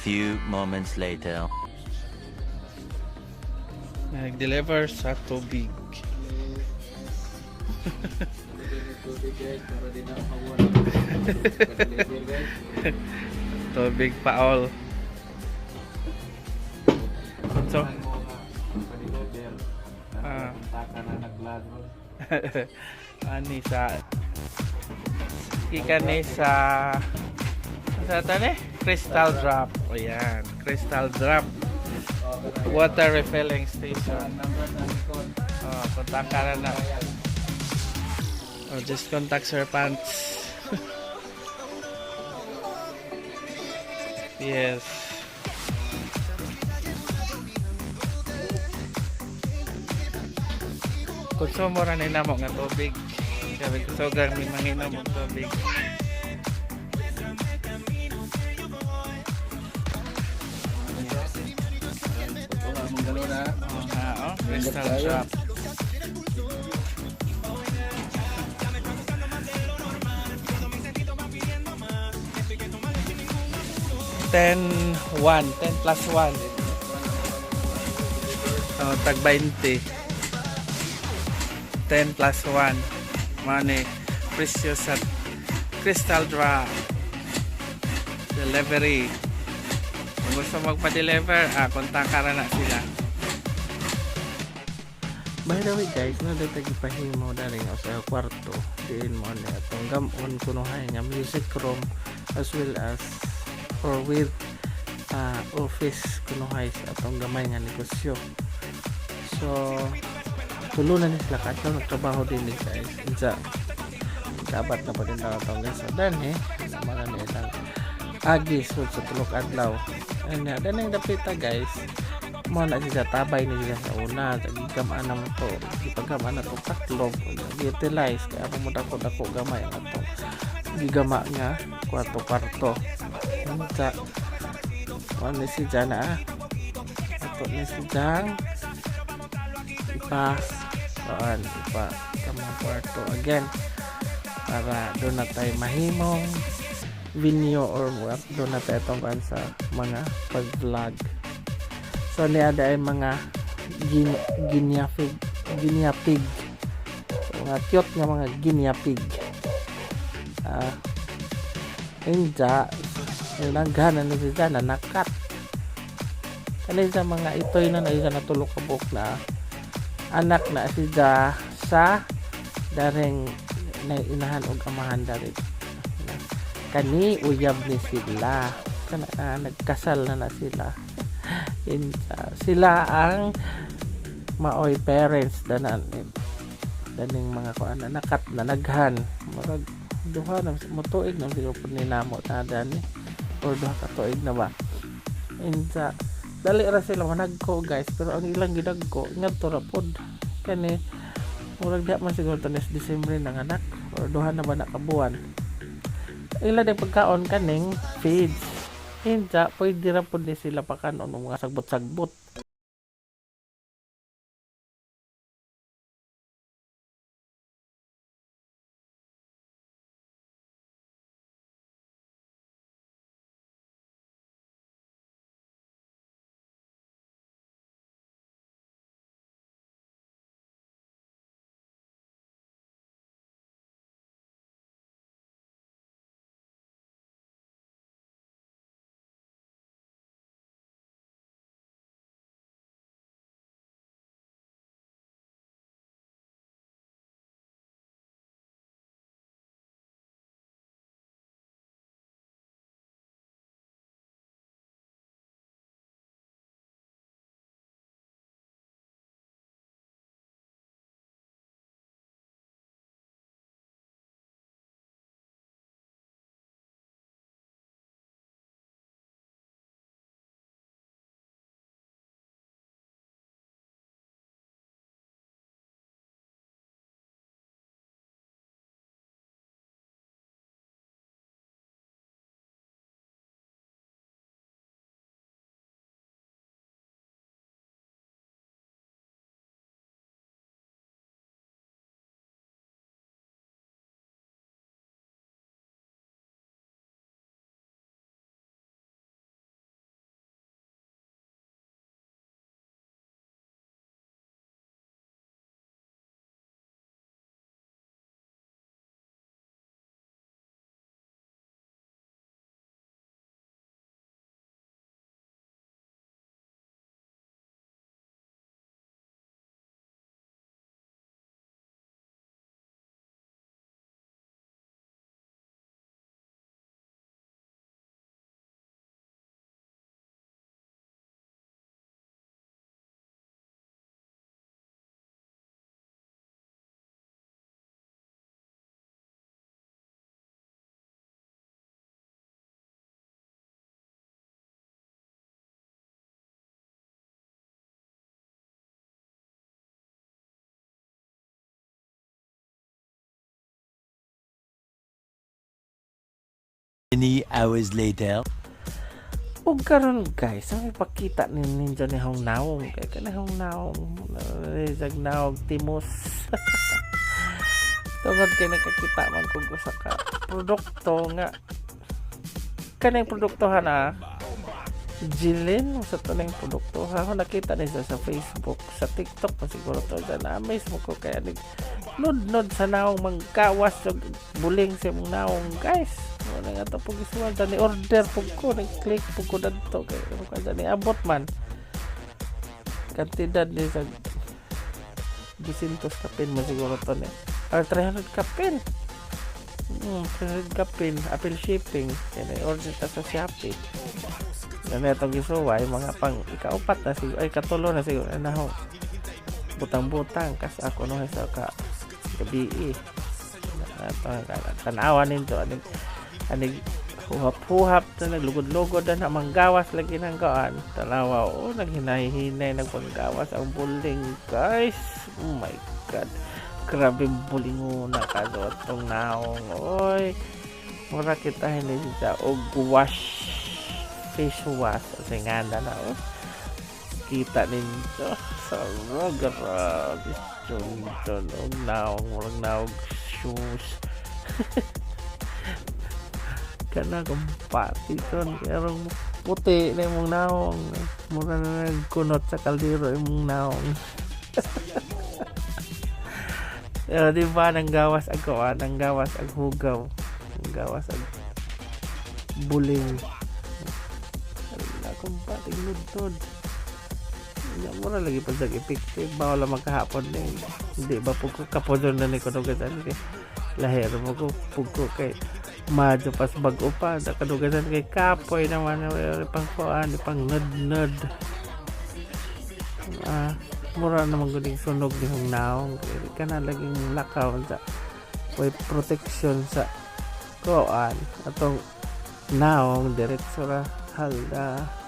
Few moments later. Nag-deliver sa tubig. Tubig, guys, para di na mawala. Pa-deliver, guys. Tubig pa all. So, Pa-deliver. Ah. Taka na nag-vlog ron. Ani sa gikan ni sa tani Crystal Drop. Ayan, Crystal Drop Water Refilling Station. Number na likod. Oh, kontak ka na na. Oh, just contact Sir Pants. Yes. Konsumo ra ni namo nga tubig. Sabi ko sugar mi manginom og tubig. Wala mong galo na. Oh, nga, oh, Crystal Drop. 10, 1, 10 plus 1. Oh, tag 20. 10 plus 1. Money. Presyo sa Crystal Drop. Delivery. Kung gusto magpa-deliver, kontak ka na sila. By the way, guys, no dito gipahimo dali nga sa kwarto diin mo ni atong gamon kunuhay nga music room as well as or with office kunuhay sa atong gamay nga negosyo. So tulo na ni sila kadlaw nagtrabaho din ni, guys. Unsa kabat na pa din daw atong gasa danhi naman na ilang agi sud sa tulo ka adlaw. And danang dapita, guys, mo na siya tabay ni siya sa una gigamaan na mo to, gipagamaan na to taklob, utilize kaya mo dako dako gamay ang atong gigama nga kwarto kwarto. Unsa mo ni si na ato ni si Jang ipa kuan ipa kamang kwarto again para doon na tayo mahimong venue or what, doon na tayo itong kuan sa mga pag-vlog. So niya ay mga guinea pig, guinea pig. So, mga cute nga mga guinea pig. Inja naghanan ni siya na nakat kani sa mga itoy na na isa na tulo ka buok na anak na siya sa daring na inahan og amahan dari kani. Uyab ni sila kana, nagkasal na na sila. Sila ang maoy parents danan daning mga kuan na nakat na naghan murag duha na mo tuig na siguro pud ni namo na dani or duha ka tuig na ba. Insa dali ra sila managko, guys, pero ang ilang gidagko ngadto ra pod kani murag diha man siguro to nes December nang anak or duha na ba na kabuan. Ila din pagkaon kaning feeds. Insa pwede ra pud ni sila pakanon og mga sagbot-sagbot. Many hours later. Ug karon guys, ang ipakita ni ninyo ni Hong Naong kay kanang Naong jag naong timos. Tungod kay nakakita man kog usa ka produkto nga kaning produkto ha na Jilin sa to ning produkto ha. Ako nakita ni siya sa Facebook, sa TikTok pa siguro to. Sa na-amaze mo ko kaya nig nudnod sa naong mangkawas og buling sa imong naong guys. Wala nga to pug isuwal ni order pug ko, nag-click pug ko dadto kay ano ni abot man kantidad ni sa 200 kapin mo siguro to ni or 300 kapin. 300 kapin apple shipping kaya order ta sa Shopee. Na itong gisuway mga pang ikaupat na siguro, ay katulo na siguro na ho. Butang-butang kas ako no sa ka gabi eh. Tanawa ninyo anig anig huhap-huhap na naglugod-lugod na manggawas lagi ng gaan. Tanawa, oh, naghinay-hinay nagpanggawas ang buling guys. Oh my God, grabe buling na kadotong naong. Oy, mura kita hindi siya og wash, face wash sa ngana na, oh. Kita ninyo sa grabe chon og naong, murag naog shoes kana kumpati ton karong puti na imong naong, mura na nagkunot sa kaldero imong naong. Pero di ba nang gawas ag kuan, nang gawas ag hugaw, nang gawas ag buling. Ala kumpati nudod. Nya mura lagi pa sa epektive bawal lang magkahapon ni. Hindi ba pug ko kapodon na ni kadugasan kay lahero mo ko pug ko kay madyo pas bag-o pa kadugasan kay kapoy naman pang kuan pang nod-nod. Ah, mura naman gud sunog ni hong naong kana laging lakaw sa way protection sa kuan atong naong diretso ra halda.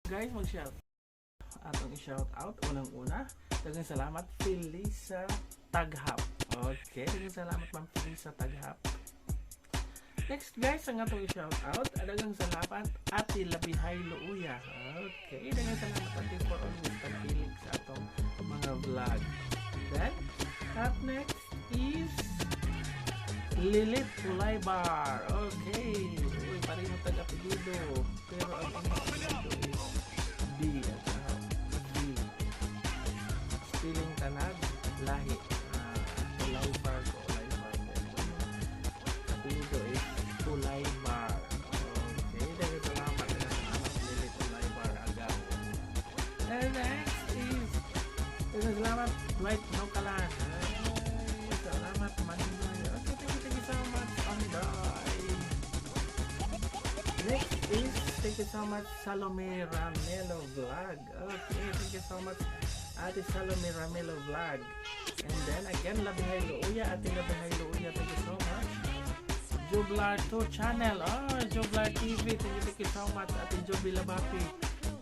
Guys, mag-shout atong i-shout out unang-una. Daghang salamat Felisa Taghap. Okay, daghang salamat Ma'am Felisa Taghap. Next guys, ang atong i-shout out, daghang salamat Ate Labihay Luuya. Okay, daghang salamat Ate for always tagpilig sa atong mga vlog. Then, up next is Lilith Ulaybar. Okay, uy, pareho tag-apelyido. Pero ang imong apelyido is B at saka V. Spelling tanag, lahi. Ulaybar ko, Ulaybar ko. Apelyido is Ulaybar. Okay, daghang salamat. Daghang salamat Lilith Ulaybar Agaw. And next is, daghang salamat Dwight Nokalan. Ay, salamat Maninoy. Okay, thank you so much, Ondoy. Next is, thank you so much, Salome Ramelo Vlog. Okay, thank you so much, Ate Salome Ramelo Vlog. And then again, Labihay Luuya, Ate Labihay Luuya, thank you so much. Jublar 2 Channel, oh, Jublar TV, thank you so much, Ate Juby Labapi.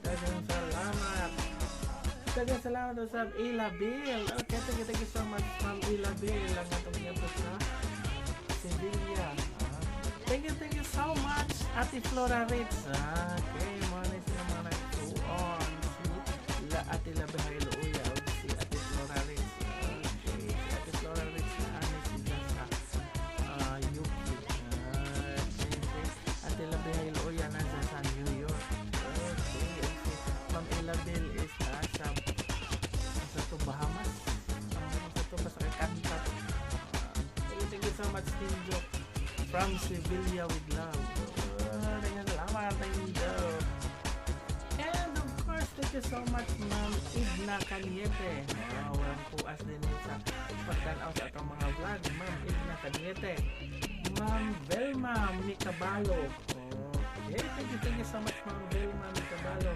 Daghang salamat. Daghang salamat sa Ila Bill. Okay, thank you so much, Ma'am Ila Bill. Ang atong niya sa Sevilla. Thank you so much, Ate Flora Ritz. Okay, mga na sila mga nagtuon. Ate Labihay Luuya ug si Ate Flora Ritz. Okay, si Ate Flora Ritz na ani siya sa UK. Okay, si Ate Labihay Luuya nasa sa New York. Okay, ug si Ma'am Elabel is nasa sa to Bahamas. Sa to ba sa kanta. Thank you so much, Tinjo. From Sevilla with love. Salamat, Tinjo. And of course, thank you so much, Ma'am Idna Caniete. Wow, walang puas din sa pagtanaw sa atong mga vlog. Ma'am Idna Caniete. Ma'am Velma Micabalo. Okay, thank you so much, Ma'am Velma Micabalo.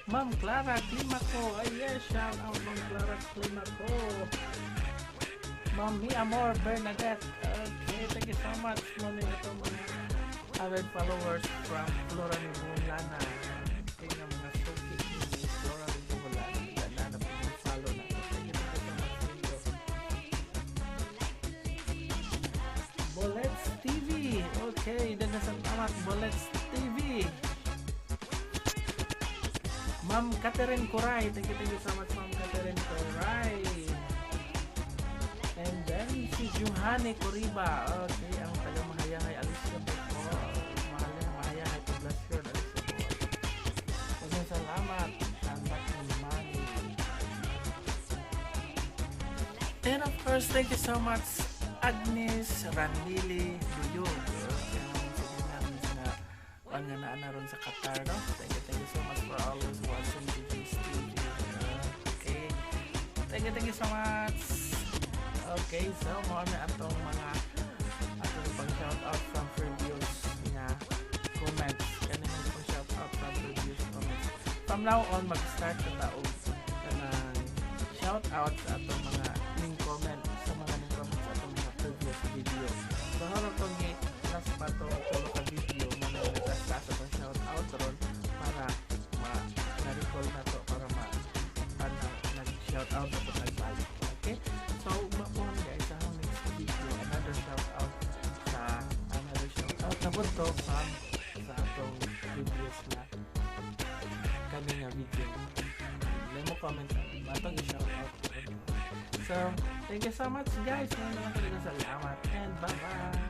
Ma'am Clara Climaco. Ay, yes, shout out, Ma'am Clara Climaco. Ma'am Mi Amor Bernadette. Okay, thank you so much, Ma'am, itong mga avid followers from Flora ni Bulana. Okay, nga mga suki ni Flora ni Bulana. Ganda na po follow na. Thank you so much. Thank you. Bullets TV. Okay, daghang salamat, Bullets TV. Ma'am Catherine Coray. Thank you so much, Ma'am Catherine Coray. And then, si Johanny Coriba. Okay, ang taga Mahayahay Alicia po. Mahal Mahayahay Poblacion, Alicia po. Daghang salamat. Anak ni Manny. And of course, thank you so much, Agnes Ranlili Duyog. Okay, ang sige na nga nga naa na ron sa Qatar, no? Thank you so much for always watching GG's TV. Okay. Thank you so much. Okay, so mao na atong mga atong pang shout out from previous nga comments. Kani mga pang shout out from previous comments. From now on, mag-start na ta og kanang shout out sa atong mga ning comment, sa mga ning comment sa atong mga previous video. So harap tong gi last pa to tulo ka video mo na nagtaas atong shout out ron para ma na-recall na to, para ma para nag shout out na to nagbalik. Okay? So mapuhan guys sa akong next video, another shout out sa another shout out na po to from sa atong previous na kani nga video. May mo comment atong i-shout out ko. So, thank you so much, guys. Ngayon na lang talaga, salamat and bye-bye.